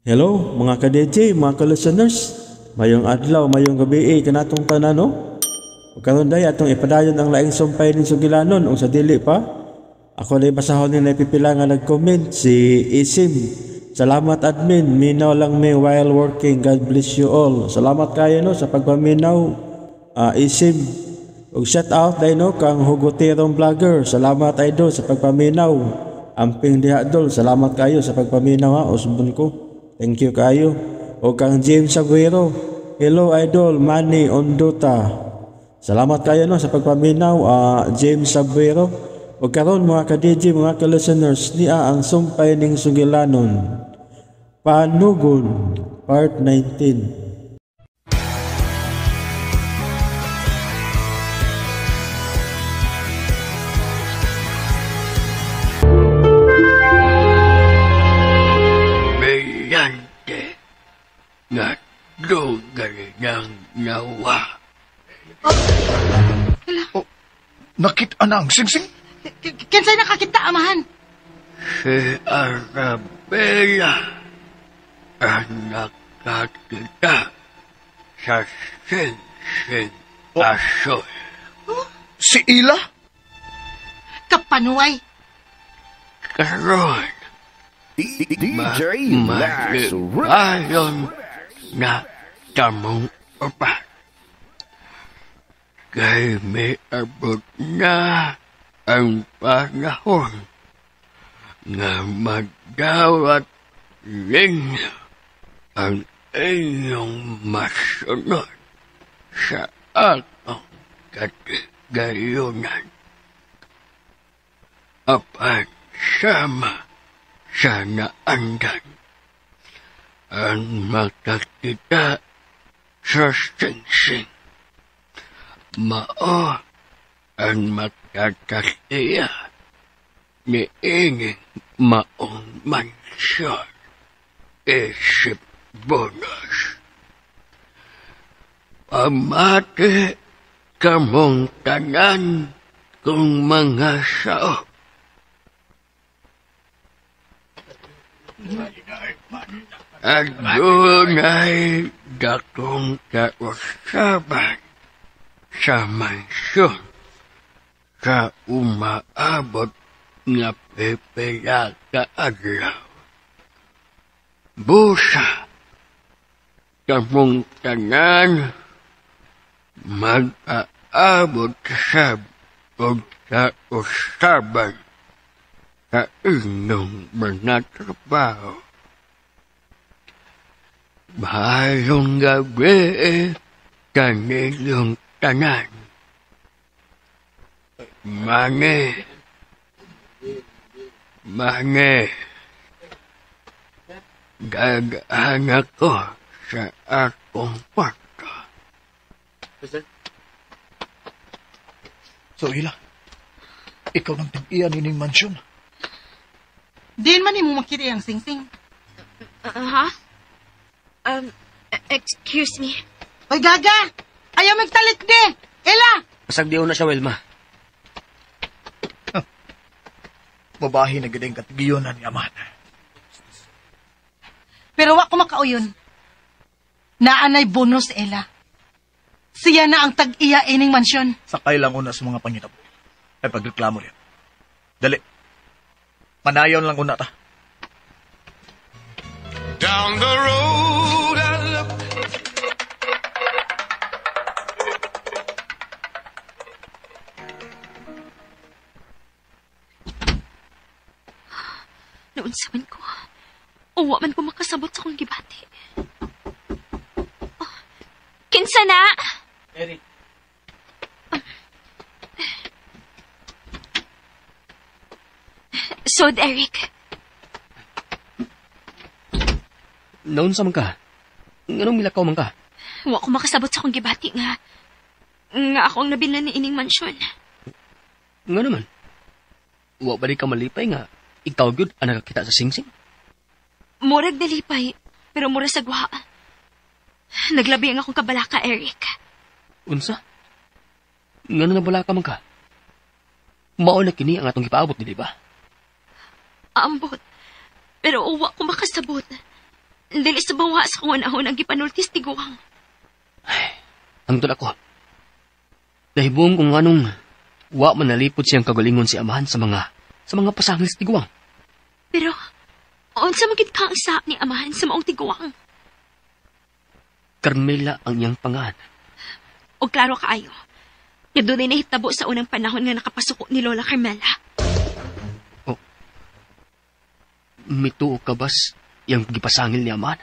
Hello mga ka-DJ, mga ka-listeners. Mayong adlaw, mayong gabi kanatong tanan, no? Ug karon day atong ipadayon ang laing sumpay ning sugilanon ug sa dili pa. Ako na basahon ning naipipila nga nag-comment si Isim. Salamat admin, minaw lang mi while working. God bless you all. Salamat kayo no sa pagpaminaw, Isim. Ug shout out day no kang Hugoterong Vlogger. Salamat idol sa pagpaminaw. Amping diha dol, salamat kayo sa pagpaminaw ha, usbon ko. Thank you kayo. O kang James Aguero. Hello idol, Manny Ondota. Salamat kayo no sa pagpaminaw, James Aguero. O karon mga ka-DJ, mga ka-listeners, niya ang sumpay ning sugilanon. Panugon, Part 19. Brillante nga dugay ng nawa. Oh, nakita na ang singsing? Kinsay nakakita, amahan? Si Arabella ang nakakita sa singsing asul. Oh. Si Ila? Kapanuay. Karon, DJ Max malibayon na tamong upat. Kay may abot na ang panahon nga magdawat ninyo ang inyong masunod sa atong katigayunan. Apan sama sa naandan ang makakita sa singsing. Mao ang makakatiya ni ining maong mansyon isip bonus. Pamati kamong tanan kung mga saop. Adunay dakong kausaban sa mansyon sa umaabot nga pipila ka adlaw. Busa kamong tanan mag-aabot sab og kausaban sa inyong mga trabaho. Maayong gabi kaninyong tanan. Mane, mane, gagana ko sa akong kwarto. So, Ila, ikaw nang tag-iya nining mansyon. Diin man nimo makita ang singsing. Ha? Excuse me. Oy, Gaga! Ayaw magtalit di! Ela! Pasag di na siya, Wilma. Babahe na gid ang katigiyonan ni amahan. Pero wa ko makauyon. Naanay bonus, Ela. Siya na ang tag-iya ining mansyon. Sakay lang una sa mga pangitabo. Ay pagreklamo niya. Dali. Manayaw lang una ta. Down the road I look. Naunsa man ko. Uwa man ko makasabot sa akong gibati. Oh, kinsa na? Eric. So, Eric. Naunsa man ka? Nganong milakaw man ka? Wa ko makasabot sa akong gibati nga. Nga ako ang nabilin ni ining mansyon. Nga naman. Wa ba di ka malipay nga ikaw gyud ang nakakita sa singsing? Murag nalipay, pero mura sa gwa. Naglabi ang akong kabalaka, Eric. Unsa? Ngano nabalaka man ka? Mao na kini ang atong gipaabot ni, di ba? Ambot. Pero uwa ko makasabot. Dili sa bawa sa kung anahon ang gipanultis tiguang. Hangtod ako. Nahibong kung anong wa man nalipod siyang kagalingon si amahan sa mga pasangil sa tiguang. Pero, unsa man gid ka ang saap ni amahan sa maong tiguang? Carmela ang iyang pangalan. O klaro kaayo, nga dunay nahitabo sa unang panahon nga nakapasuko ni Lola Carmela. Oh, mituo ka bas iyang gipasangil ni amahan?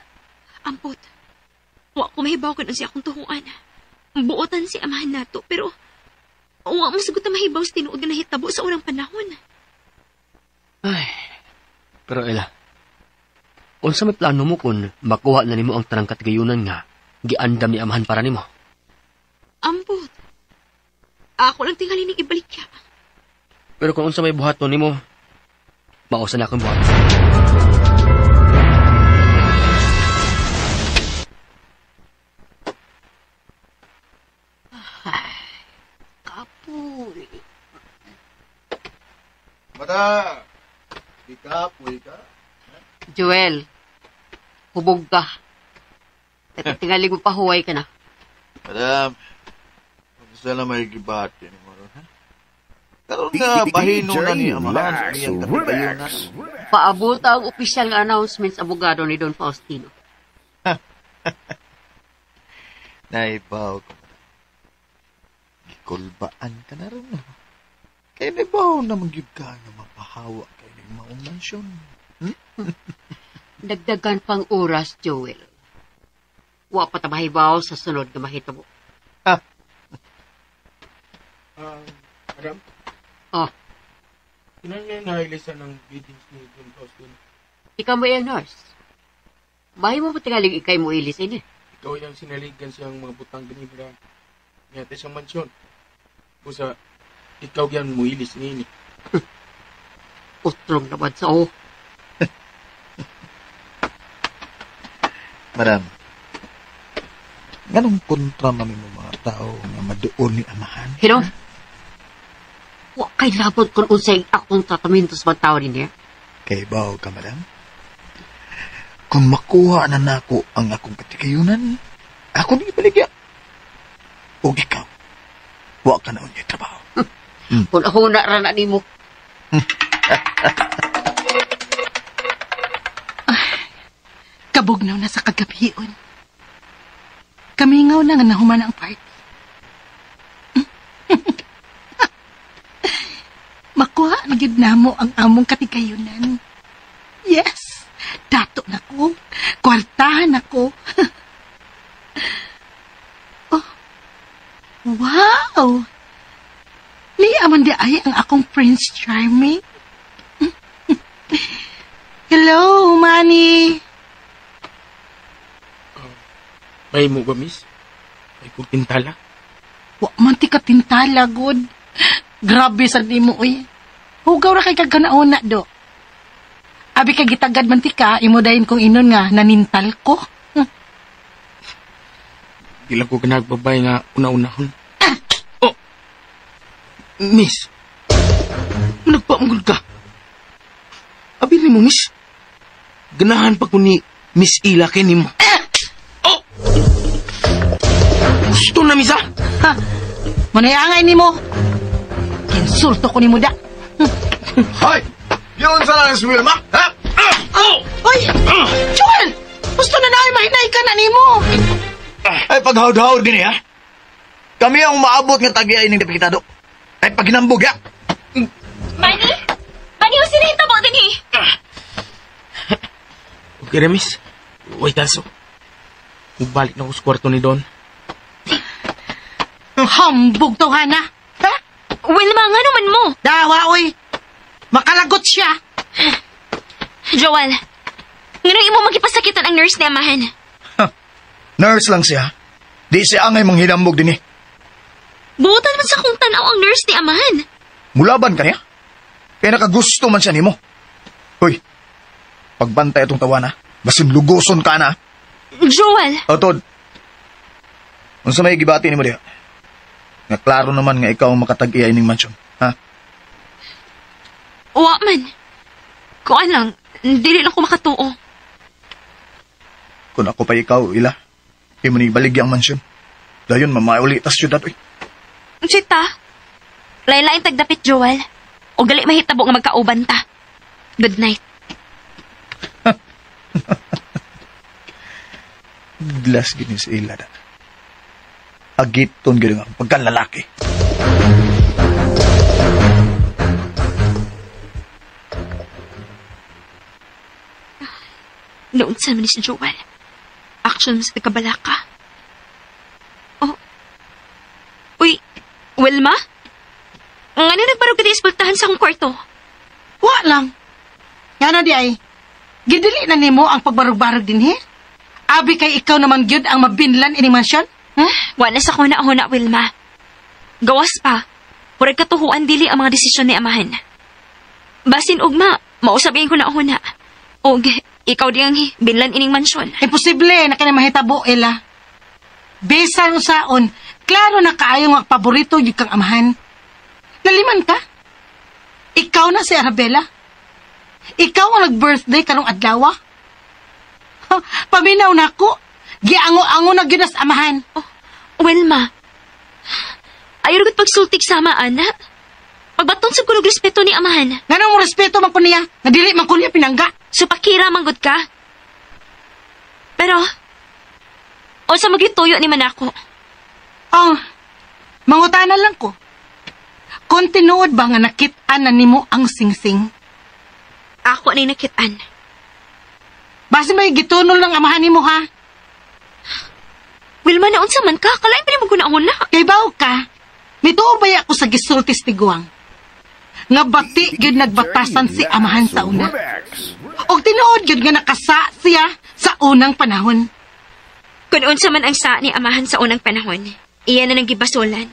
Ampot, wa ko mahibaw kun unsa akong tuhuan. Buotan si amahan nato, pero wa mo sagot na mahibaw sa tinuod nga nahitabo sa unang panahon. Ay, pero Ella, unsa may plano mo kung makuha na nimo ang tanang katigayunan nga giandam ni amahan para nimo? Ampot, ako lang tingali ning ibalikya. Pero kung unsa may buhaton nimo, mausa na akong buhaton. Kapoy. Mata, di kapoy ka. Joel, hubog ka. Tingali mo pa, huway ka na. Madam, sana may gibati ni mo ron, ha? Karoon nga, bahino na ni amahan sa iyang katitayunan. Paabot ang opisyal nga announcement sa abogado ni Don Faustino. Naibaw ko. Gikulbaan ka na rin. Kaya naibaw na magyud ka na mapahawa kayo ng maong mansyon. Dagdagan pang oras, Joel. Wa pa ta mahibaw sa sunod nga mahitabo. Madam? Oh. Kinahanglan na nailisa ng biddings ni Don Faustino. Ikaw mo yung nurse. Bahay mo pa tingaling ikay mo ilis ini. Ikaw yung sinaligan siyang mga butang ginibra. Ngati sa mansyon. Busa, ikaw yan mo ilis nini. Utrong naman sa o. Madam, nganong kontra mami mo mga tao nga maduol ni amahan? Hino? Wa kay labot kung unsay akong tratamento sa mga tao niya. Kay baw ka, madam. Kung makuha na nako ang akong katigayunan, ako ni ibaligya. O ikaw, wa ka na unyay trabaho. Kung ako na ra na nimo. Kabugnaw na sa kagabion. Kamingaw na nga nahuman ang party. Makuha na gyud namo ang among katigayunan. Yes, dato na ko. Kwartahan ako. Oh, wow! Niya man di ay ang akong Prince Charming. Hello, Manny. May mo ba, miss? May kong tintala? Wa man ti ka tintala, god. Grabe sa di mo, uy. Hugaw ra kay kagkanauna, do. Abi kay gitagad man ti ka, imo dahin kong inon nga, nanintal ko. Di lang ko ganagbabay nga una-unahon. Oh! Miss! Nagpamugod ka! Abi ni mo, miss. Ganahan pa ko ni Miss Ila kay nimo. Oh! Gusto na, miss, ha? Ha? Manayangay ni mo. Insulto ko ni mo da. Hoy! Yun sa lang si Wilma, ha? Oh! Hoy! Joel! Gusto na na mahinay ka na nimo. Ay, paghawd-hawd din, ha? Kami ang maabot nga tagiay ng deplikado. Ay, paghinambog, ha? Manny? Manny, yung sinahita mo din, eh! Okay na, miss. Uy, kaso. Balik na ko sa kwarto ni Don. Hambog to, Hana. Ha? Wilma, nga naman mo? Dawa, oy. Makalagot siya. Joel, nga imo magipasakitan ang nurse ni amahan. Nurse lang siya. Di siya angay manghinambog din eh. Buotan man sa kong tanaw ang nurse ni amahan. Mulaban ka niya? Kaya nakagusto man siya nimo. Hoy, pagbantay itong tawana, basin lugoson ka na. Joel! O, Tod. Unsa may gibati nimo diha? Nga klaro naman nga ikaw ang makatag-iya ining mansyon, ha? Wa man. Kuan lang, dili lang ko makatuo. Kung ako pa ikaw, Ila, imo ni ibaligya ang mansyon. Dayon, mamauli tas syudad, uy. Sita, lain-lain tagdapit, Joel. O gali mahitabo nga magkauban ta. Good night. Glass gini si Ila da. Agiton gini ang pagkalalaki. Noon sa man ni si Joel. Action sa nagkabalaka. Oh. Uy, Wilma? Nga na nagbarog ka di ispultahan sa akong kwarto? Wa lang. Nga na di ay, gidili na nimo ang pagbarog-barog din, he? Abi kay ikaw naman gyud ang mabinlan ining mansyon? Huh? Wa na sa kuna-huna, Wilma. Gawas pa. Purag katuhuan dili ang mga desisyon ni amahan. Basin ugma, mausap ko na huna. Og ikaw di ang binlan ining mansyon. Imposible na kini mahitabo, Ella. Bisan saon, klaro na kaayo nga paborito gyud kang amahan. Naliman ka? Ikaw na si Arabella. Ikaw ang nag-birthday karong adlaw. Paminaw na ako. Giango-ango na gyud sa amahan. Oh, Wilma. Ayaw rin pagsultik sama, ana. Pagbaton sa kulog respeto ni amahan. Ngano mo respeto man ko niya? Nga dili man ko niya pinangga. So pakira manggod ka. Pero, o sa magituyo ni manako. Oh, mangutana lang ko. Kung tinuod ba nga nakit-an na nimo ang singsing? Ako na nakit-an. Basta may gitunol ng amahan nimo, ha? Wilma, naunsa man ka? Kalain pa nimo guna-una. Kay bawo ka, mituo ba ako sa gisultis ni Guang? Nga bati gyud nagbatasan si amahan sa una. Og tinuod gyud nga nakasa siya sa unang panahon. Kung unsa man ang sa ni amahan sa unang panahon, iya na nang gibasolan.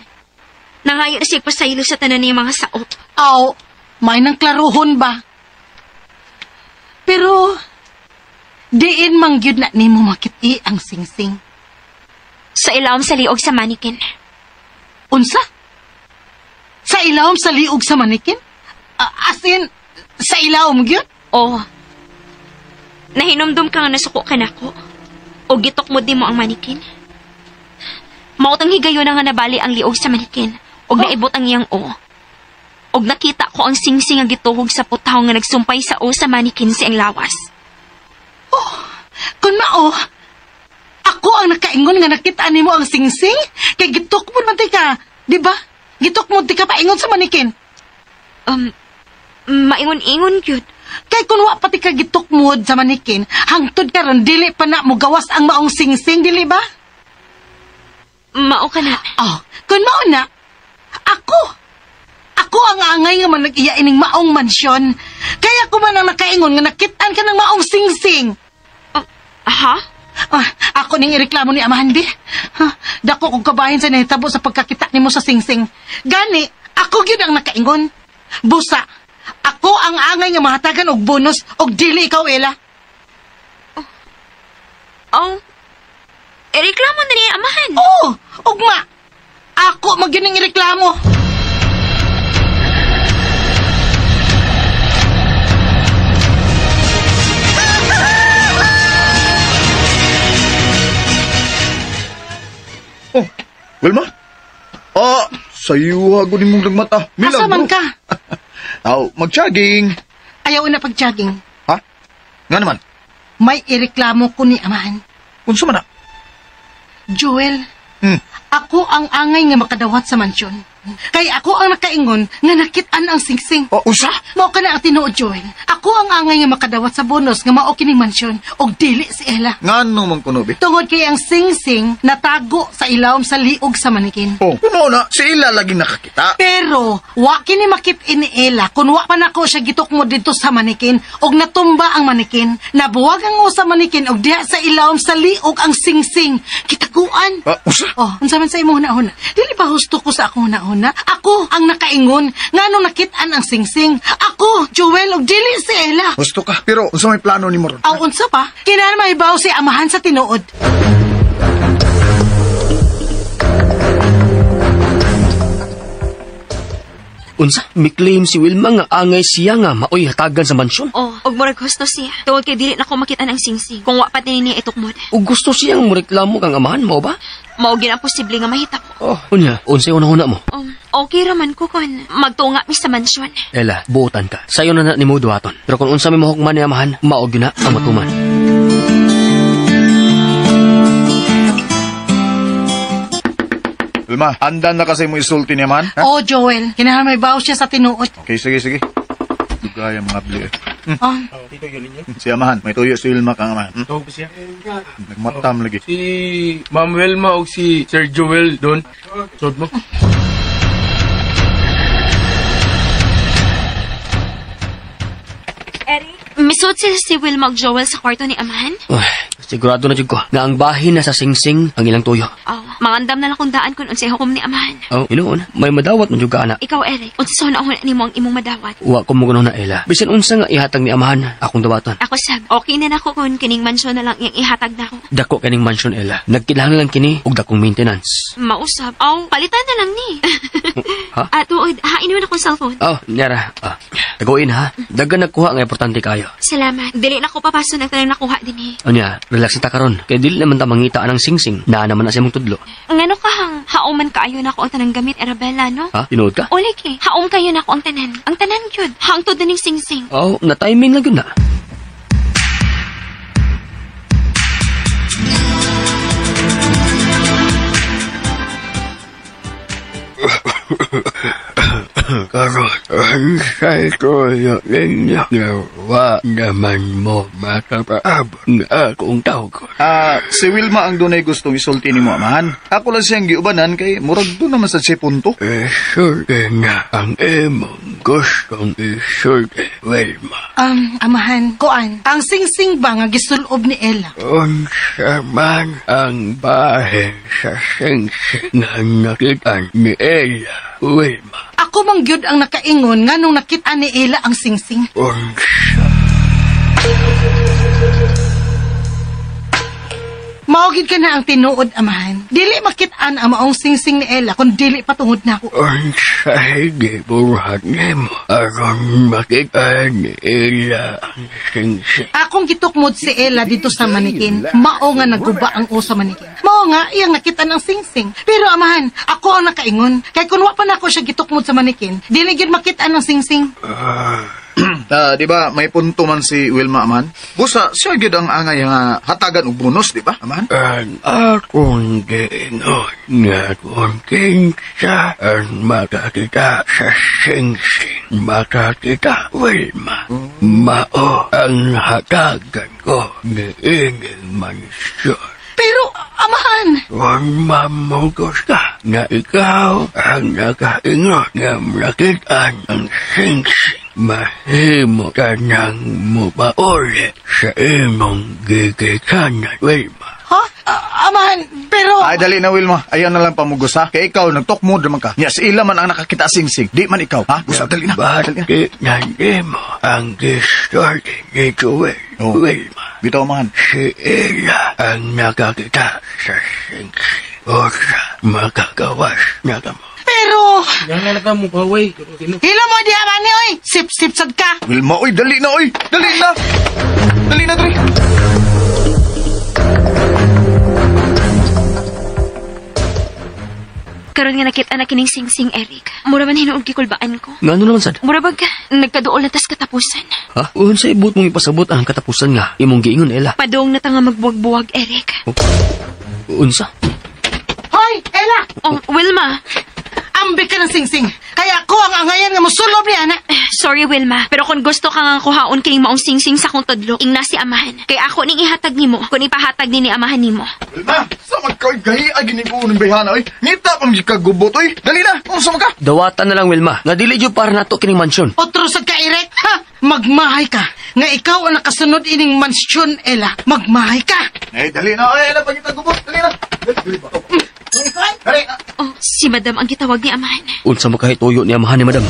Nangayo na siya pasaylo sa tanan niya mga saop. Aw, may nang klaruhon ba? Pero, diin mang gyud na nimo makit-i ang singsing. Sa ilawom sa liog sa manikin. Unsa? Sa ilawom sa liog sa manikin? As in, sa ilawom gyud? Oo. Nahinumdum ka nga nasuko ka nako. O gitok mo di mo ang manikin. Mautang higayon na nga nabali ang liog sa manikin. Og naibot ang iyang o. Og nakita ko ang singsing ang gituhog sa putaw nga nagsumpay sa o sa manikin sa iyang lawas. Oh, kun mao, ako ang nakaingon nga nakita nimo ang singsing? Kay gitok mo man ka, di ba? Gitok mo ti ka paingon sa manikin. Maingon-ingon gyud. Kay kun wa pa ti ka gitukmod sa manikin, hangtod karon dili pa na mo gawas ang maong singsing, dili ba? Mao ka na. Oh, kun mao na, ako ang angay nga man nag-iya ining maong mansyon. Kaya ko man ang nakaingon nga nakit-an ka ng maong singsing. Ha? Ah, ako ning ireklamo ni Amahan, bi. Ha, dako kong kabahin sa nahitabo sa pagkakita nimo sa singsing. Gani, ako gyud ang nakaingon. Busa, ako ang angay nga mahatagan og bonus og dili ikaw, Ella. Oh, ireklamo na niya Amahan. Oo, ugma. Ako magyud ning ireklamo. Oh, Wilma? Ah, sayo hago ni mong nagmata. Asa man ka? Aw, mag-jogging. Ayaw na pag-jogging. Ha? Nga naman? May ireklamo ko ni Amahan. Unsa man na? Joel, ako ang angay nga makadawat sa mansyon. Kay ako ang nakaingon nga nakit-an ang singsing. Oh, usa? Mao ka na ang tinuod, Joel. Ako ang angay nga makadawat sa bonus nga mao kining mansyon og dili si Ella. Ngano man kuno, be? Tungod kay ang singsing natago sa ilawom sa liog sa manikin. Oh, kuno na si Ella lagi nakakita. Pero wa kini makit-in ni Ella kun wa pa nako siya gitukmo didto sa manikin og natumba ang manikin. Nabuwag ang sa manikin og diha sa ilawom sa liog ang singsing. Kitaguan. Usa? Oh, unsa man sa imong hunahuna? Dili pa husto ko sa akong hunahuna. Ako ang nakaingon ngano nakit-an ang singsing. Ako, Joel, og dili si Ella. Husto ka. Pero unsa may plano nimo ron? Aw, unsa pa? Kinahanglan mahibaw si amahan sa tinuod. Unsa? Mi-claim si Wilma nga angay siya nga maoy hatagan sa mansyon. Oh, og murag gusto siya. Tungod kay dili na ko makita ang singsing. Kung wa pa din niya itukmod. Ug gusto siyang moreklamo kang amahan mo ba? Mao gyud ang posible nga mahitabo. Oh, unya, unsay una-una mo? Okay ra man ko kon magtunga mi sa mansyon. Ella, buotan ka. Sayo na na nimo duhaton. Pero kung unsa may mahukman ni amahan, mao gyud na ang matuman. Wilma, andan na kasi mo isulti niya man? Ha? Oh, Joel, kinahanglan may bawo siya sa tinuod. Okay, sige, sige. Dugay ang mga bli. Oh. Si amahan, may tuyo si Wilma kang amahan. Tawag ba siya? Nagmatam lagi. Si Ma'am Wilma o si Sir Joel doon. Sod mo. Eric? Misud sila si Wilma ug Joel sa kwarto ni amahan? Uy, sigurado na jud ko nga ang bahin na sa singsing ang ilang tuyo. Oh, mangandam na lang kung daan kung unsay hukom ni amahan. Oh, inuon, may madawat man jud ka ana. Ikaw, Eric, unsa sa una nimo ang imong madawat? Wa ko mo na Ella. Bisan unsa nga ihatag ni amahan, akong dawatan. Ako sab, okay na nako kung kining mansyon na lang iyang ihatag nako. Dako kining mansyon Ella. Nagkinahanglan lang kini og dakong maintenance. Mausab. Aw, palitan na lang ni. Ha? Ah, tuod, hain mo na akong cellphone. Oh, nyara. Ah, taguin ha. Dagan nagkuha nga importante kayo. Salamat. Dili na ko papaso ng tanang nakuha din eh. Unya, relax na ta karon. Kay dili naman ta mangita anang singsing. Naa naman na sa imong tudlo. Ngano ka hang haoman kaayo na ako ang tanang gamit, Arabella, no? Ha? Tinuod ka? Uli kay, haom kayo na ako ang tanan. Ang tanan gyud. Hangtod na ning singsing. Oh, na timing lang gyud na. Karon, ang tuyo ninyo nawa naman mo makapaabot nga akong tawgon. Ah, si Wilma ang dunay gustong isulti nimo amahan. Ako lang siyang giubanan kay murag doon naman sa siya punto. Isulti na ang imong gustong isulti, Wilma. Amahan, kuan, ang singsing ba nga gisulob ni Ella? Unsa man ang bahin sa singsing nga nakitaan ni Ella, Wilma. Ako mang gyud ang nakaingon nga nung nakita ni Ella ang singsing. Unsa? Mao gid ka na ang tinuod, amahan. Dili makit-an ang maong singsing ni Ella kung dili patungod nako. Unsa gibuhat nimo aron makit-an ni Ella ang singsing? Akong gitukmod si Ella dito sa manikin. Mao nga naguba ang o sa manikin. Mao nga iyang nakitaan ang singsing. Pero amahan, ako ang nakaingon. Kay kun wa pa nako siya gitukmod sa manikin, dili gyud makit-an ang singsing. Di ba may punto man si Wilma amahan? Busa siya gyud ang angay nga hatagan og bonus, di ba amahan? Ang akong giingon nga kung kinsa ang makakita sa singsing, makakita Wilma. Mao ang hatagan ko niining mansyon. Pero, amahan! Kung mamugos ka nga ikaw ang nakaingon nga nakitaan ang singsing, mahimo ka nang mupauli sa imong gigikanan, Wilma. Ha? Amahan, pero... Ay, dali na, Wilma. Ayaw na lang pamugos, ha? Kaya ikaw, nagtokmod naman ka. Nya, si Ila man ang nakakita singsing. Di man ikaw, ha? Busa, dali na. Dali na. Bakit nandimo ang gistorte ni Joel, Oh. Wilma? Bitaw, amahan. Si Ella ang nakakita sa singsing. O sa makagawas na kamo. Pero... Yan na ka mo, kaway. Hila mo di ama ni, oy! Sip-sip sad ka! Wilma, oy, dali na, oy! Dali na! Dali na, dali! Karon nga nakita na kining singsing, Eric. Mura man hinuog gikulbaan ko. Ngano naman sad? Mura bag nagkaduol na tas katapusan. Ha? Unsay buot mong ipasabot ang katapusan nga imong giingon, Ella? Padong na ta nga magbuwag-buwag, Eric. Oh. Unsa? Hoy, Ella! Oh, Wilma. Ambik ka ng singsing. Kaya ako ang angayan nga musulob ni ana. Sorry, Wilma. Pero kung gusto ka nga kuhaon kining maong singsing sa akong tudlo, ingna si amahan. Kaya ako ning ihatag nimo, kung ipahatag ni amahan nimo. Wilma, sa magkaoy gahi ay ginibuo ng bayhana, oy. Ngita pa kagubot, oy. Dali na, unsa man ka? Dawatan na lang, Wilma. Nga dili jud para nato kining mansyon. Otro sad ka, Eric. Ha? Magmahay ka. Nga ikaw ang nakasunod ining mansyon, Ella. Magmahay ka. Eh, dali na, oy. Napagita gubot. Dali na. Dali, dali ba? Dali na. Oh, si Madam ang gitawag ni amahan. Unsa man kahit tuyo ni amahan ni Madam?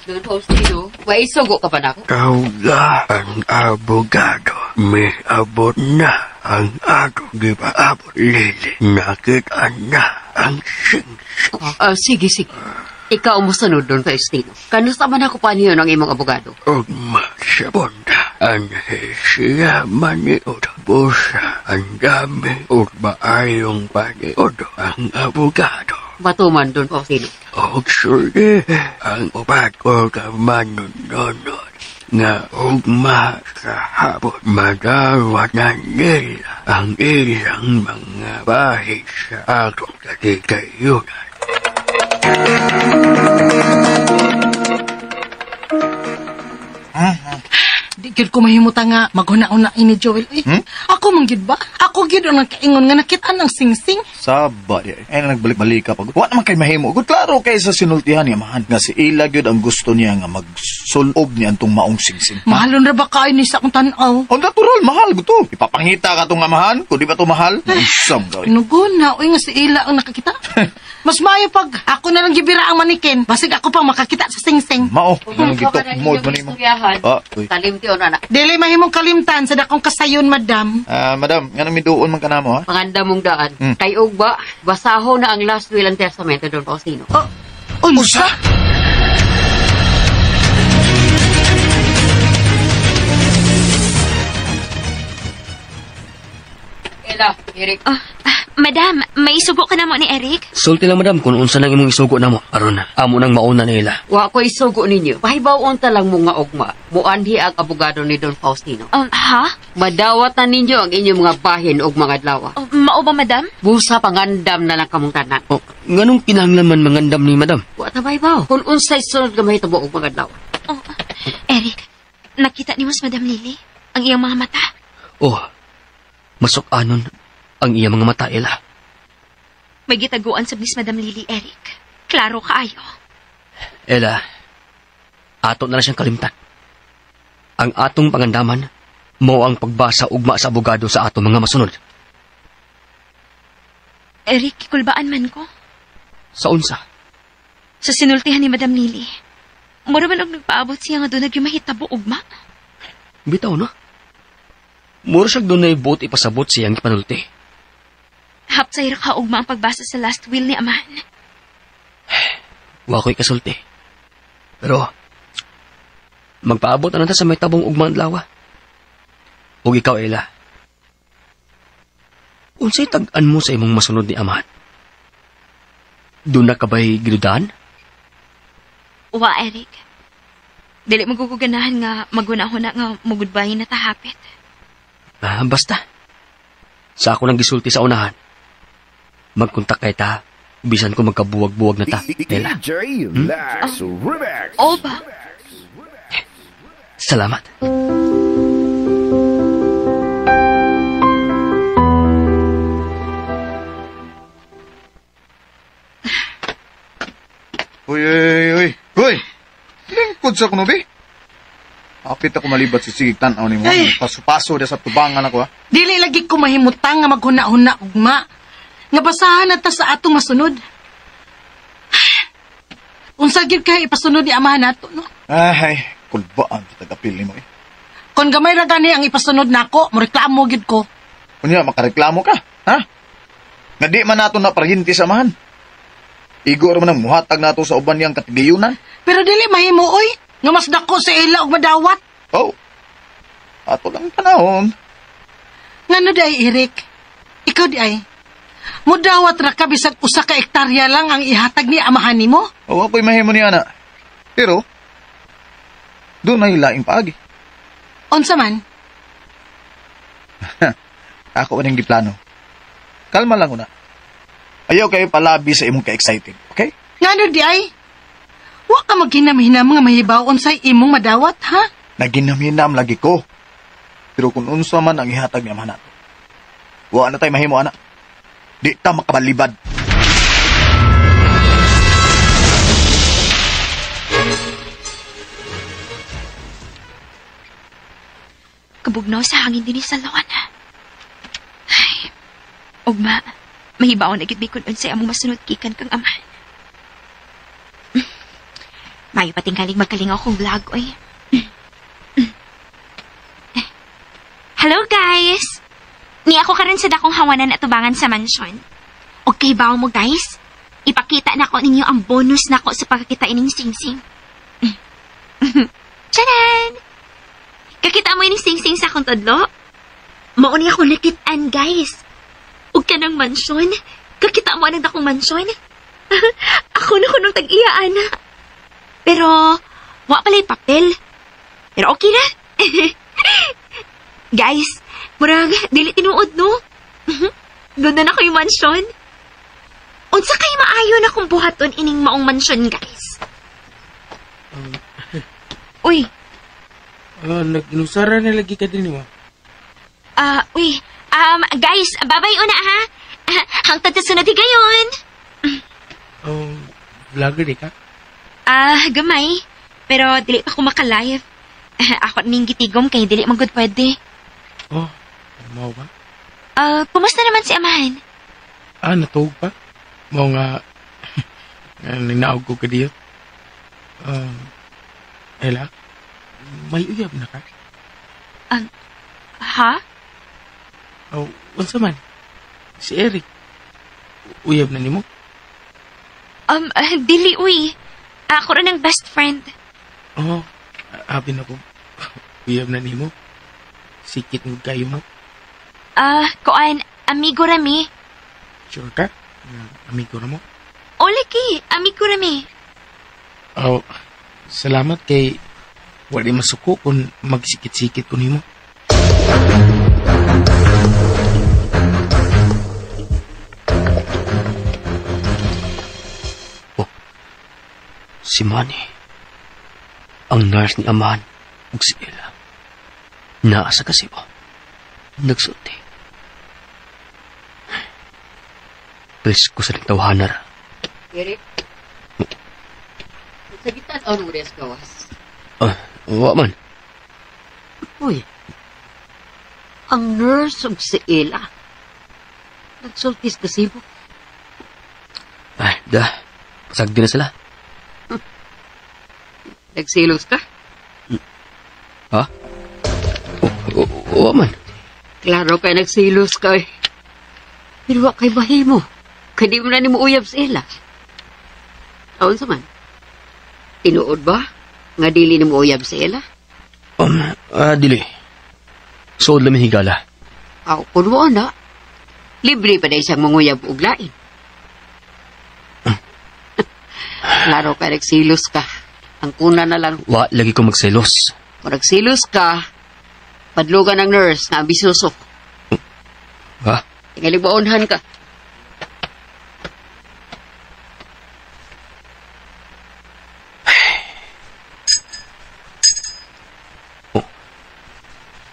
Don Faustino, waisugo ka pa nako? Tawga ang abogado. May abot na ang atong gipaabot, Lily. Nakita na ang singsing. Sige, sige. Ikaw mo sunod doon, Faustino. Kanusta man ako paniyon ang imong abogado? Ugma sa punta. Anhi siya maniod. Busa ang dami ug maayong paniod ang abogado. Batuman doon, Faustino. Og sulti ang upat ko ka manununod nga ugma sa hapon madawat na nila ang ilang mga bahid sa atong katigayunan. Di gyud ko mahimuta nga maghuna-una ini Joel. Eh, ako man gyud ba? Ako gyud ang nakaingon nga nakit-an ang singsing. Saba di ay. Ay na nagbalik-balik ka pag. Wa naman kay mahimo. Gud klaro kay sa sinultihan niya mahan nga si Ila gyud ang gusto niya nga magsulob niya antong maong singsing. Mahalon ra ba kaayo ni sa akong tan-aw? Ang natural mahal gusto. Ipapangita ka tong amahan kun di ba to mahal? Usam gawin. Nuguna, uy nga si Ila ang nakakita. Mas maayo pag ako na lang gibira ang manikin. Basig ako pang makakita sa singsing. Mao, nganong gitok mode man nimo. Ah, uy. Talim ti ana. Dili mahimong kalimtan sa dakong kasayon, madam. Ah, madam, nganong miduon man kanamo ha? Panganda mong daan. Kay ugba, basaho na ang last will and testament doon, Faustino. Oh, unsa? Ela, Eric. Madam, may isugo ka na mo ni Eric? Sulti lang, madam, kung unsa nang imong isugo na mo. Aron, amo nang mauna ni Ella. Wa ko isugo ninyo. Pahibaw-on ta lang mo nga ugma. Muanhi ang abogado ni Don Faustino. Ha? Madawat na ninyo ang inyong mga bahin og mga adlaw. Mao ba, madam? Busa pangandam na lang kamong tanan. Oh, nganong kinahanglan man mangandam ni madam? Wa ta bahibaw. Kung unsay sunod nga mahitabo og mga adlaw. Oh, Eric, nakita nimo si Madam Lily ang iyang mga mata. Oh, masuk-anon ang iyang mga mata, Ella. May gitaguan sa Miss Madam Lily, Eric. Klaro kaayo. Ella, ato na lang siyang kalimtan. Ang atong pangandaman, mao ang pagbasa ugma sa abogado sa atong mga masunod. Eric, kikulbaan man ko. Sa unsa? Sa sinultihan ni Madam Lily. Mura man og nagpaabot siya nga doon nagyumahitabo ugma. Bitaw, no? Mura siyang doon na ibuot ipasabot siyang ipanulti. Hapsay ra ka ugma ang pagbasa sa last will ni Amahan. Wa ko'y kasulti. Pero, magpaabot na ta sa may tabong ugma ang adlaw. Ug ikaw, Ella, unsay tag-an mo sa imong masunod ni Amahan? Doon na ka ba'y gidudahan? Wa, Eric. Dili mo guguganahan nga magunahuna nga mugudbay na tahapit. Ah, basta. Sa ako nang gisulti sa unahan. Magkontak kay ta. Bisan ko magkabuwag-buwag na ta. Ella. DJ Lax Remix. Oo ba? Salamat. Uy, uy, uy. Uy! Lingkod sa kuno, be. Apit ako malibat sa sigig tan-aw ni mo. Paso-paso da sa tubangan ako, ha? Dili lagi ko mahimutang nga maghuna-huna ugma. Nga basahan na ta sa atong masunod. Unsa gyud kay ipasunod ni amahan nato, no? Ay, kulbaan sa tagapil nimo, eh. Kon gamay ra gani ang ipasunod nako, moreklamo gyud ko. Unya, makareklamo ka, ha? Nga di man nato na parhinti sa amahan. Igo ra man ang muhatag nato sa uban niyang katigayunan. Pero dili mahimo, oy. Nga mas dako sa ila og madawat. Oh. Ato lang panahon. Ngano di ay, Eric? Ikaw di ay. Mudawat ra ka bisag usa ka hektarya lang ang ihatag ni amahan nimo? Oo, ako'y mahimo niya na. Pero, doon ay laing paagi. Unsa man? Ako aning giplano. Kalma lang una. Ayaw kayo palabi sa imong ka-excited, okay? Ngano di ay? Wa ka maghinam-hinam nga mahibaw unsay imong madawat, ha? Naginam-hinam lagi ko. Pero kung unsa man ang ihatag ni amahan nato, wa na tay mahimo, ana. Di ta makabalibad. Kabugnaw sa hangin dinhi sa salon. Ay, ugma, mahibaw na gid mi kun unsay among masunod gikan kang amahan. Mayo patinggaling magkalingaw kong vlog, oy. Hello, guys! Ni ako karon sa dakong hawanan at tubangan sa mansyon. Okay ba mo guys? Ipakita na ko ninyo ang bonus nako sa pagkakita ining singsing. Tcharan! Kakita mo ining singsing sa akong tudlo? Mauni ako nakitaan, guys. Ug kanang mansyon. Kakita mo anang dakong mansyon? Ako na ko nung tag-iya, ana. Pero, wa pala'y papel. Pero okay na. Guys, murag, dili tinuod, no? Ganda na ko yung mansyon. Unsa kay maayo na kung buhaton ining maong mansyon, guys? Uy. Nag-inusara na lagi ka din, mo. Uy. Guys, babay una, ha? Hangtod sa sunod higayon. Vlogger, di ka? Gamay. Pero dili pa ko maka-live. Ako ning gitigom kay dili man gud pwede. Oh, mao ba? Kumusta naman si Amahan? Natuog pa. Mao nga ninaog ko kadiyot. Ella, may uyab na ka? Ha? Oh, unsa man? Si Eric. Uyab na nimo? Dili uy. Ako rin ang best friend. Oh, abi na ko. Uyab na nimo. Sikit mo kayo mo. Kuan, amigo rami. Sure ka? Amigo ra mo? O lagi, amigo rami. Oh, salamat kay wala masuko kung magsikit-sikit ko nimo. Oh, si Manny, ang nurse ni Amahan ug si Ella, naa sa kasibo, nagsulti. Please ko sa tawhanar. Eric, sagitan ang oras gawas. Wa man. Uy, ang nurse ug si Ella, nagsulti sa gasibo. Ay, da, pasagdi na sila. Nagsilos ka? Ha? Wa man. Klaro kay nagsilos ka eh. Pero wa kay bahimo. Kay di mo na nimo uyab si Ella. Aon sa man? Tinuod ba? Nga dili nimo uyab si Ella? Dili. Suod lang higala. Aw, kun mo na. Libre pa na isang manguyab og lain. Klaro kay nagsilos ka. Ang kuna na lang. Wa lagi ko magselos. Kung nagsilos ka, padlogan ang nurse na ambisyoso. Ha? Tingali baonhan ka. Oh,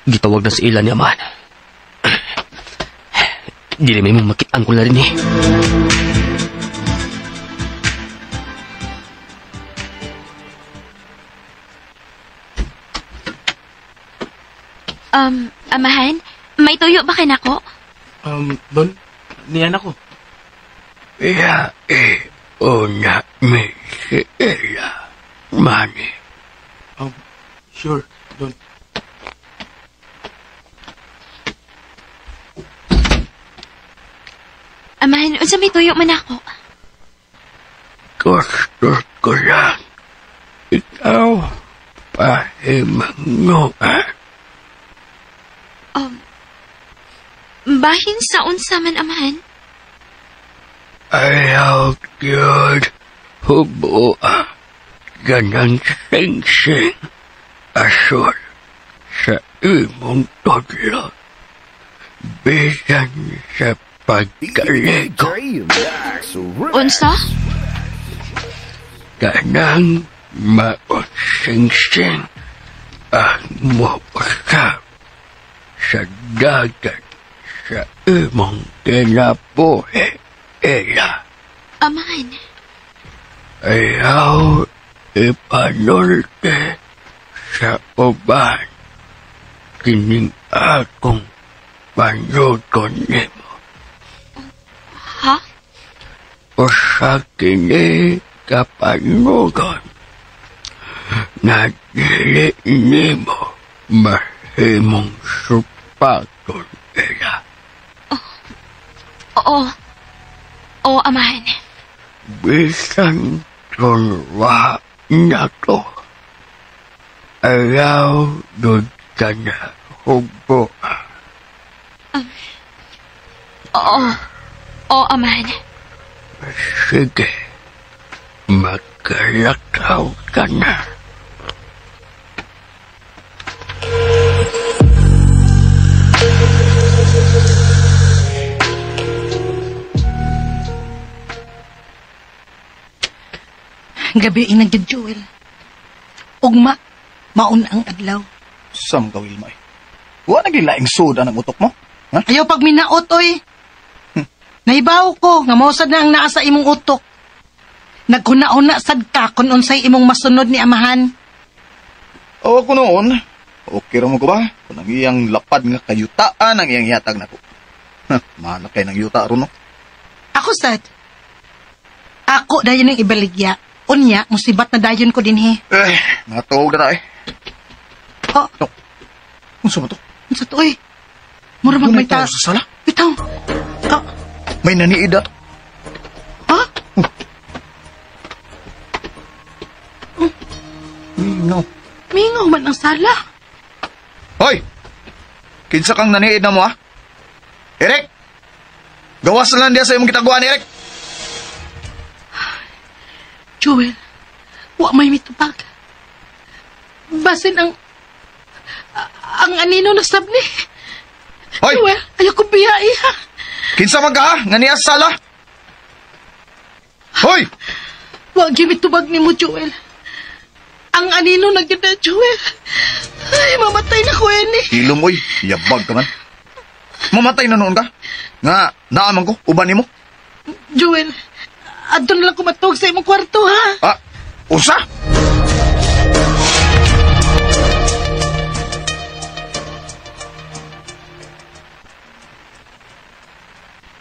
gitawag na si Ella ni Amahan. Dili may mong makitaan ko na rin eh. Amahan, may tuyo ba kanako? Don, niyan ako. Ya, una mi si Ella, Manny. Sure, Don. Amahan, unsa may tuyo man ako? Gusto ko lang. Ikaw, pahimanguan. Bahin sa unsa man, Amahan? Ayaw yun, hubuа, ganang sing-sing, asol, sa imong tudlo, bisan sa pagkaligo. Unsa? Ganang mausing-sing ang muusap sa dagat sa imong kinabuhi, Ella. Amahan. Ayaw ipanulte sa uban kining akong panuto nimo. Ha? Usa kini kapanugon na dili nimo mahimong supaton, Ella. Oo. Oo, amahan. Bisan kung wa na ko, ayaw doon ka na hubo. Oo. Oo, amahan. Sige, magkalakaw ka na. Gabi inagid, Joel. Ugma, mauna ang adlaw. Sam ka, Wilma. Wa nagilaing soda ng utok mo? Ha? Ayaw pag minaot, oy. Nahibaw ko, nga mausad na ang naa sa imong utok. Naghuna-una sad ka kung unsay imong masunod ni amahan. Oo, ko noon. Okay ra mo ko ba? Kung ang iyang lapad nga kayutaan ang iyang ihatag nako. Malakay ng yuta ron, no? Ako sad. Ako dayon ang ibaligya. Unya, musibat na dayon ko dinhi. Eh, natuog na ta eh. Oh. No. Unsa ba to? Unsa to, oy? Mura mag may tao sa sala. Bitaw. Oh. May naniida. Ha? Oh. Oh. Mingaw. Mingaw man ang sala. Hoy! Kinsa kang naniid na mo, ha? Eric! Gawas na lang diya sa imong kitaguan, Eric! Joel, wa may mitubag. Basin ang anino na sab ni. Hoy! Joel, ayaw ko biya, iha. Kinsa man ka, ha? Nga niya sa sala? Hoy! Wa gyud mitubag nimo, Joel. Ang anino na gyud na, Joel. Ay, mamatay na ko ini. Hilom, oy. Yabag ka man. Mamatay na noon ka? Nga, naaman ko, uban nimo. Joel, adto na lang kumatog sa imong kwarto, ha? Ah, usa?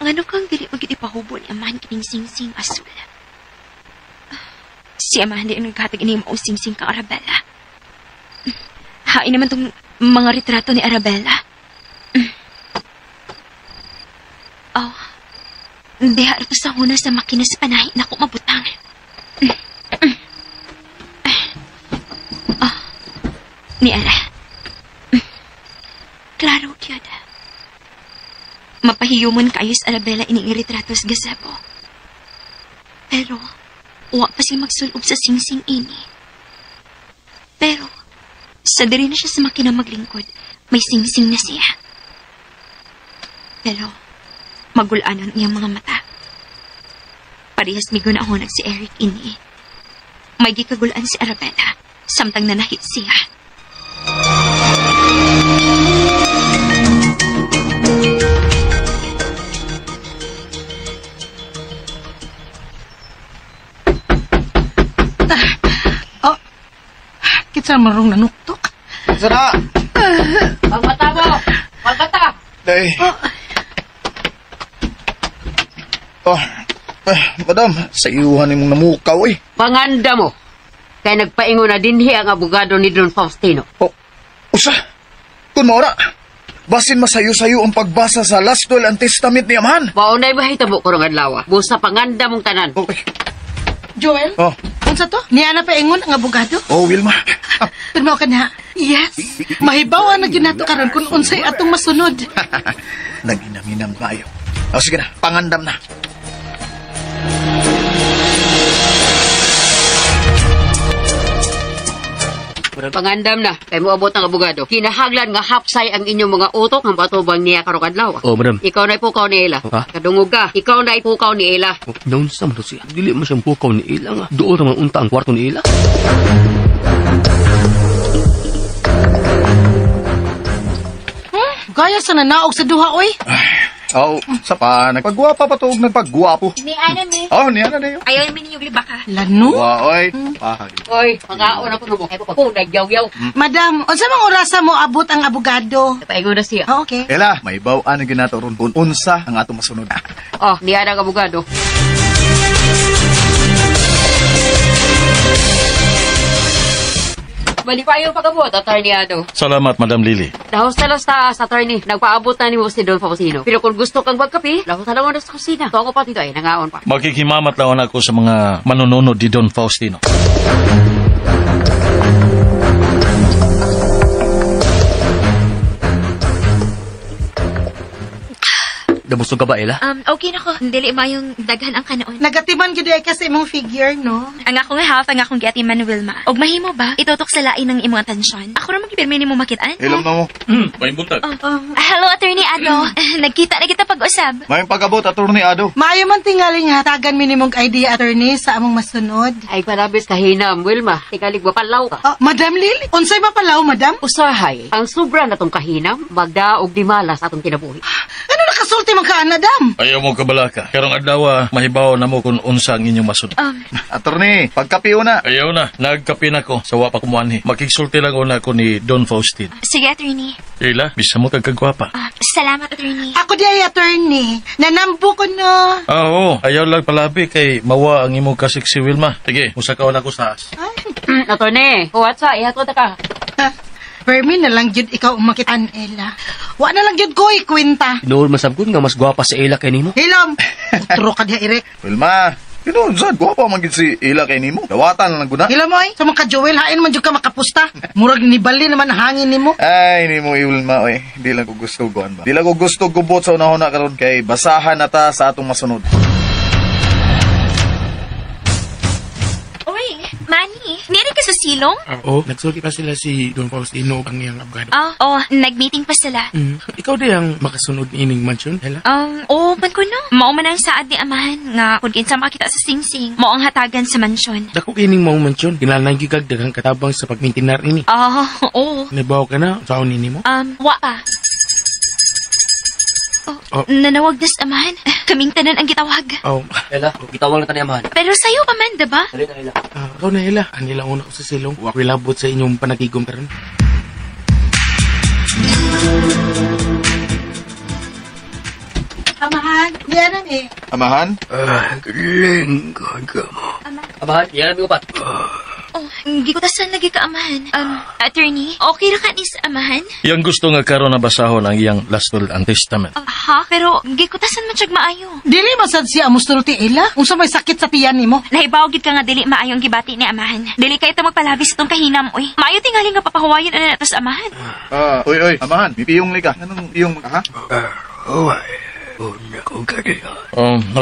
Ngano kang dili magid ipahubo ni amahan kining singsing asul? Si amahan di ang naghatag ini mao singsing kang Arabella. Hain naman tong mga retrato ni Arabella. Oh, diha to sa huna sa makina sa panahi na ko mabutang. Oh, ni Ara. Klaro gyud. Mapahiyumon kaayo sa Arabella ining retrato sa gazebo. Pero, wa pa siya magsulob sa singsing ini. Pero, sa diri na siya sa makina maglingkod, may singsing na siya. Pero, magulanon iyang mga mata. Parehas migunahonag si Eric ini. May gikagulaan si Arabella, samtang nanahit siya. Oh, kitsa marong nanuktok. Sana! Pagbata mo! Pagbata! Day. Oh. Madam, sa iyuhan nimong namukaw eh. Panganda mo. Kaya nagpaingon na dinhi ang abogado ni Don Faustino. Oh, usa. Kung maura, basin masayo-sayo ang pagbasa sa last will and testament ni Amahan. Maunay mahitabo ko rong adlaw. Busa panganda mong tanan. Okay. Joel? Oh. Unsa to? Niya na paingon ang abogado? Oh, Wilma. Pirma ka na. Yes. Mahibaw na gyud nato karon kung unsay atong masunod. Naginam-inam tayo. O sige na, pangandam na. Pangandam na, kay moabot ang abogado. Kinahanglan nga hapsay ang inyong mga utok ang patubang niya karong adlaw. Oh, madam. Ikaw na ipukaw ni Ella. Ha? Kadungog ka. Ikaw na ipukaw ni Ella. Oh, naunsa man to siya. Dili man siyang pukaw ni Ella nga. Doon naman unta ang kwarto ni Ella. Gaya sa nanaog sa duha, oy. Oh, sa pa, nagpagwapa pa to, nagpagwapo. Ni ana ni. Oh, ni ana na yun. Ayaw mi ninyo glibaka. Lano? Wa, oy. Pahagi. Oy, pangao na po mo. Ay, po, nagyaw-yaw. Madam, unsa mang orasa mo abot ang abogado? Paingon na siya. Oh, okay. Ella, may baw-an na ginato ron kung unsa ang atong masunod. Oh, ni ana ang abogado. Malipayo pag-abot, Attorney Ado. Salamat, Madam Lily. Dahos na lang sa taas, Attorney. Nagpaabot na ni mo si Don Faustino. Pero kung gusto kang magkape, lahos na lang sa kusina. Ito ako pa dito ay, nangaon pa. Makikimamat lang ako sa mga manununod ni Don Faustino. Nabusog ka ba, Ella? Okay na ko. Dili mayong daghan ang kanaon. Nagatiman gyud ay kasi imong figure, no? Ang akong half, ang akong giatiman Wilma. Og mahimo ba? Itutok sa lain ng imong atensyon. Ako ra magpirmi nimo makitaan. Ilom na mo. May buntag. Hello, Attorney Ado. Nagkita na kita pag-usab. Mayong pag-abot, Attorney Ado. Maayo man tingali nga hatagan minimong idea, attorney, sa among masunod. Ay, palabis kahinam, Wilma. Tikalig mapalaw ka. Oh, Madam Lily, unsay mapalaw, madam? Usahay, ang sobra na tong kahinam, magdaog di malas atong kinabuhi. Ano nakasulti man ka, madam? Ayaw mo kabalaka. Karong adlaw, mahibaw na mo kung unsa ang inyong masunod. Attorney, pagkapi una. Ayaw na. Nagkapi na ko sa wapa kumuanhi. Makigsulti lang una ko ni Don Faustino. Sige, Attorney. Ella, bisa mo kagkagwapa. Salamat, Attorney. Ako di ay attorney. Nanambo ko no. Ah, oo. Ayaw lang palabi kay mawa ang imong kasiksi Wilma. Sige, musakaw na ko sa taas. Attorney, huwat sa, ihatod na ka. Permi na lang jud ikaw umakitan, Ella. Wa na lang jud ko ikwenta. Tinuod man sab nga mas gwapa si Ella kay nimo. Hilom! Utro ka diha, Eric. Wilma, tinuod sad, gwapa man gid si Ella kay nimo. Dawatan lang guna. Hilom, oy. Sa mga ka-Joel, hain man jud ka makapusta. Murag nibali naman ang hangin nimo. Ay, nimo Wilma, oy. Di lang ko gusto guan ba. Di lang ko gusto gubot sa unahon na karon kay basahan na ta sa atong masunod. Uy, Manny, meron ka sa silong? Oo, nagsulti pa sila si Don Faustino ang iyang abogado. Oh, nag-meeting pa sila. Ikaw di ang makasunod ining mansion, Ella? Oo, man ko no. Mao man ang saad ni amahan nga kung kinsa makita sa singsing, mao ang hatagan sa mansyon. Dako kining maong mansyon. Kinahanglan gyud kag daghang katabang sa pagmintinar ini. Oo. Nabaw ka na sa nini mo? Wa pa. Oh, nanawag na sa amahan. Kaming tanan ang gitawag. Oh. Ella, gitawag na ta ni amahan. Pero sayo pa man, diba? Dali na, Ella. Ikaw na, Ella. Anila una ko sa silong. Wa ko'y labot sa inyong panagigom karon. Amahan, yan ang eh. Amahan? Lingkod ka mo. Amahan, yan ang upat. Oh, gikutasan lagi ka, amahan. Attorney, okay ra ka ni sa amahan? Yang gusto nga karon na basahon ang iyang last will and testament. Ha? Pero gikutasan man siyag maayo. Dili man sad siya musturti, Ella. Unsa may sakit sa tiyan nimo? Nahibaw gid ka nga dili maayo ang gibati ni amahan. Dili kay ta magpalabis itong kahinam, oy. Maayo tingali nga papahuwayon ana nato sa amahan. Oy, amahan, may piyong li ka. Anong piyong ka, ha?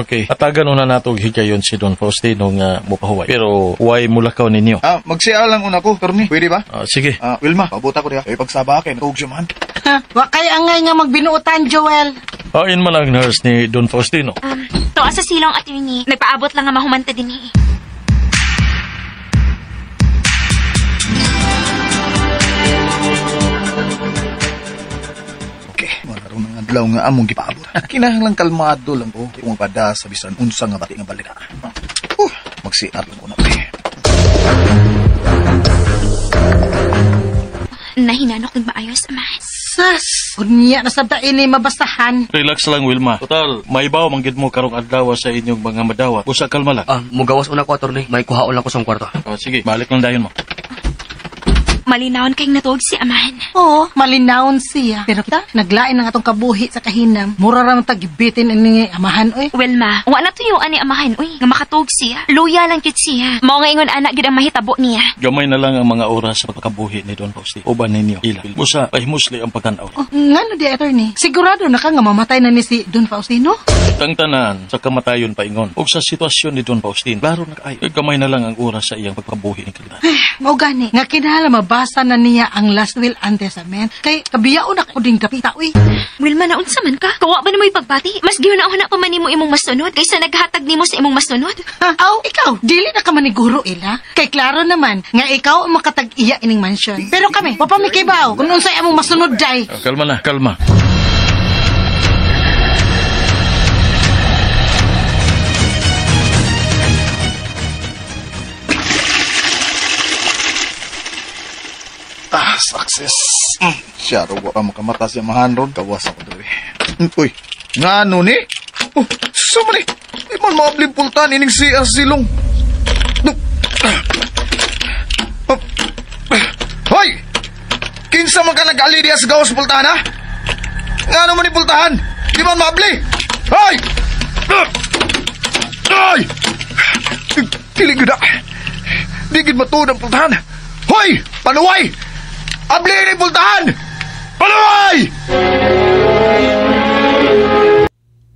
Okay. Atagan una nato og higayon si Don Faustino nga mopahuway. Pero why mulakaw ninyo? Magsiya lang una ko, Torni. Pwede ba? Sige. Wilma, pabuta ko diha. Ay pagsaba kay natuog siya man. Wa kay angay nga magbinuotan, Joel. Ain man ang nurse ni Don Faustino. Tuwa sa silong, attorney. Nagpaabot lang nga mahumanta din eh. Adlaw nga among gipaabot. Kinahanglan kalmado lang ko kung magpada sa bisan unsa nga bati nga balita. Magsiar lang ko na. Nahinanok ng maayos, amahan. Sus! Unya na sabta ini mabasahan. Relax lang, Wilma. Total, maibaw man gid mo karong adlaw sa inyong mga madawat. Usa kalma lang. Mugawas una ko, attorney. May kuhaon lang ko sa kwarto. Sige, balik lang dayon mo. Malinawon kayong natuog si amahan. Oo, malinawon siya. Pero kita, naglain ang atong kabuhi sa kahinam. Mura ra man tagibitin ini amahan, oy. Wilma, wa na tuyuan ni amahan, oy. Nga makatuog siya. Luya lang gid siya. Mao nga ingon anak gid ang mahitabo niya. Gamay na lang ang mga oras sa pagkabuhi ni Don Faustino. Uban ninyo, ila. Busa, pahimusli ang pagtan-aw. Oh, ngano di, attorney? Sigurado na ka nga mamatay na ni si Don Faustino? Tangtanan sa kamatayon paingon. Og sa sitwasyon ni Don Faustino, klaro na kaayo. Gamay na lang ang oras sa iyang pagkabuhi ni Kalina. Mao gani, nga kinahanglan mabasa na niya ang last will and testament. Kay kabiyaon ako ding kapita, uy. Wilma, naunsa man ka? Kawa ba na mo'y pagbati? Mas gihuna-huna pa man nimo imong masunod kaysa naghatag nimo sa imong masunod? Ha? Aw, ikaw, dili na ka maniguro, Ella. Kay klaro naman nga ikaw ang makatag-iya ining mansion. Pero kami, wa pa mi kibaw kung unsay among masunod day. Kalma na, kalma. Success. Siya, wa ka makamata siya mahan ron. Kawas ako dali. Uy, nga ano ni? Oh, sama ni. Di man maablimpultan ining CR silong. Kinsa man ka nag-ali diya sa gawas pultahan, ha? Nga naman ni pultahan? Di man maabli! Hoy! Ay! Dili gud na. Di gid matuod ang pultahan. Hoy! Panuway! Abli ni pultahan! Panuway!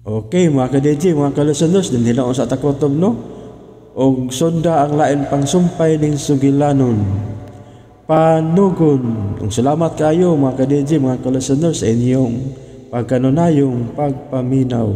Okay, mga ka-DJ, mga ka-listeners, din nila sa takotob, no? Og sunda ang lain pang sumpay ning sugilanon. Panugon. Ug salamat kayo mga ka-DJ, mga ka-listeners sa inyong pagkanunayong pagpaminaw.